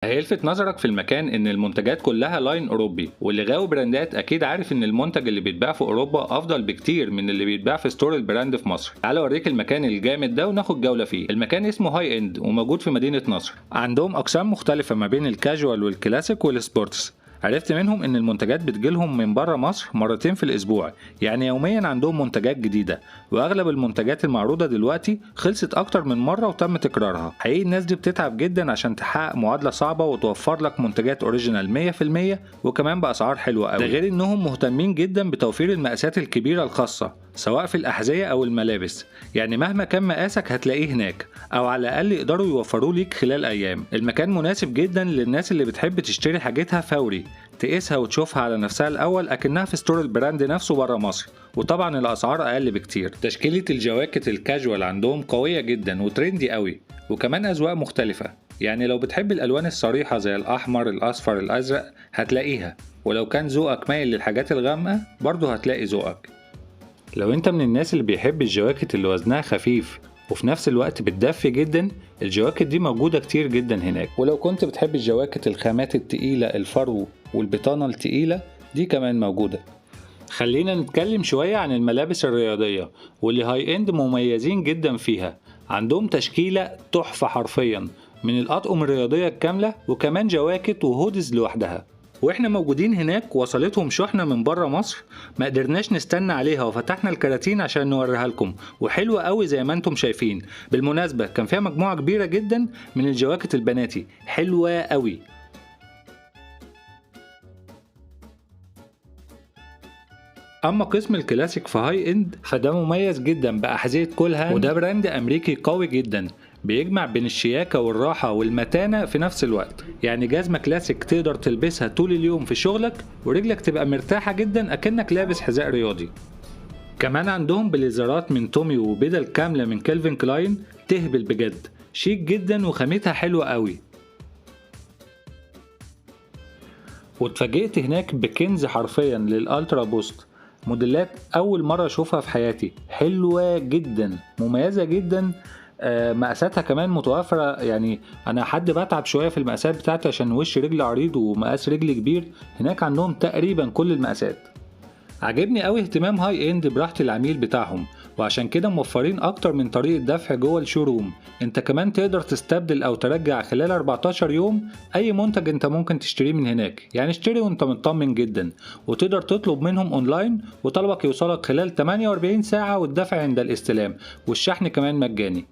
هيلفت نظرك في المكان ان المنتجات كلها line اوروبي، واللي غاوي براندات اكيد عارف ان المنتج اللي بيتباع في اوروبا افضل بكتير من اللي بيتباع في store ال brand في مصر. تعال اوريك المكان الجامد ده وناخد جولة فيه. المكان اسمه High End وموجود في مدينة نصر. عندهم اقسام مختلفة ما بين ال casual وال classic وال sports. عرفت منهم ان المنتجات بتجيلهم من بره مصر مرتين في الاسبوع، يعني يوميا عندهم منتجات جديدة، واغلب المنتجات المعروضة دلوقتي خلصت اكتر من مرة وتم تكرارها. حقيقي الناس دي بتتعب جدا عشان تحقق معادلة صعبة وتوفر لك منتجات original 100% وكمان باسعار حلوة قوي. ده غير انهم مهتمين جدا بتوفير المقاسات الكبيرة الخاصة سواء في الاحذية او الملابس، يعني مهما كان مقاسك هتلاقيه هناك، او على الاقل يقدروا يوفروا ليك خلال ايام. المكان مناسب جدا للناس اللي بتحب تشتري حاجتها فوري، تقيسها وتشوفها على نفسها الاول اكنها في store ال brand نفسه بره مصر، وطبعا الاسعار اقل بكتير. تشكيله الجواكت الكاجوال عندهم قوية جدا و trendy قوي، وكمان اذواق مختلفة، يعني لو بتحب الالوان الصريحة زي الاحمر الاصفر الازرق هتلاقيها، ولو كان ذوقك مايل للحاجات الغامقه برضه هتلاقي ذوقك. لو انت من الناس اللي بيحب الجواكت اللي وزنها خفيف وفي نفس الوقت بتدفي جدا، الجواكت دي موجودة كتير جدا هناك. ولو كنت بتحب الجواكت الخامات التقيلة الفرو والبطانة التقيلة دي كمان موجودة. خلينا نتكلم شوية عن الملابس الرياضية واللي High End مميزين جدا فيها. عندهم تشكيلة تحفة حرفيا من الأطقم الرياضية الكاملة، وكمان جواكت و hoodies لوحدها. واحنا موجودين هناك وصلتهم شحنة من بره مصر ما قدرناش نستنى عليها، وفتحنا الكراتين عشان نوريها لكم، وحلوة قوي زي ما انتم شايفين. بالمناسبة كان فيها مجموعة كبيرة جدا من الجواكت البناتي حلوة قوي. اما قسم الكلاسيك في High End فده مميز جدا باحذية Cole Haan، وده brand امريكي قوي جدا بيجمع بين الشياكة والراحة والمتانة في نفس الوقت. يعني جزمة كلاسيك تقدر تلبسها طول اليوم في شغلك ورجلك تبقى مرتاحة جدا اكنك لابس حذاء رياضي. كمان عندهم بليزرات من تومي وبدل كاملة من Calvin Klein تهبل بجد، شيك جدا وخامتها حلوة قوي. واتفاجئت هناك بكنز حرفيا لل Ultra Boost، موديلات اول مرة اشوفها في حياتي، حلوة جدا مميزة جدا، مقاساتها كمان متوفرة. يعني انا حد بتعب شوية في المقاسات بتاعتي عشان وش رجلي عريض ومقاس رجلي كبير، هناك عندهم تقريبا كل المقاسات. عجبني قوي اهتمام High End براحة العميل بتاعهم، وعشان كده موفرين اكتر من طريقة دفع جوه ال showroom. انت كمان تقدر تستبدل او ترجع خلال 14 يوم اي منتج انت ممكن تشتريه من هناك، يعني اشتري وانت مطمن جدا. وتقدر تطلب منهم اونلاين وطلبك يوصلك خلال 48 ساعة، والدفع عند الاستلام، والشحن كمان مجاني.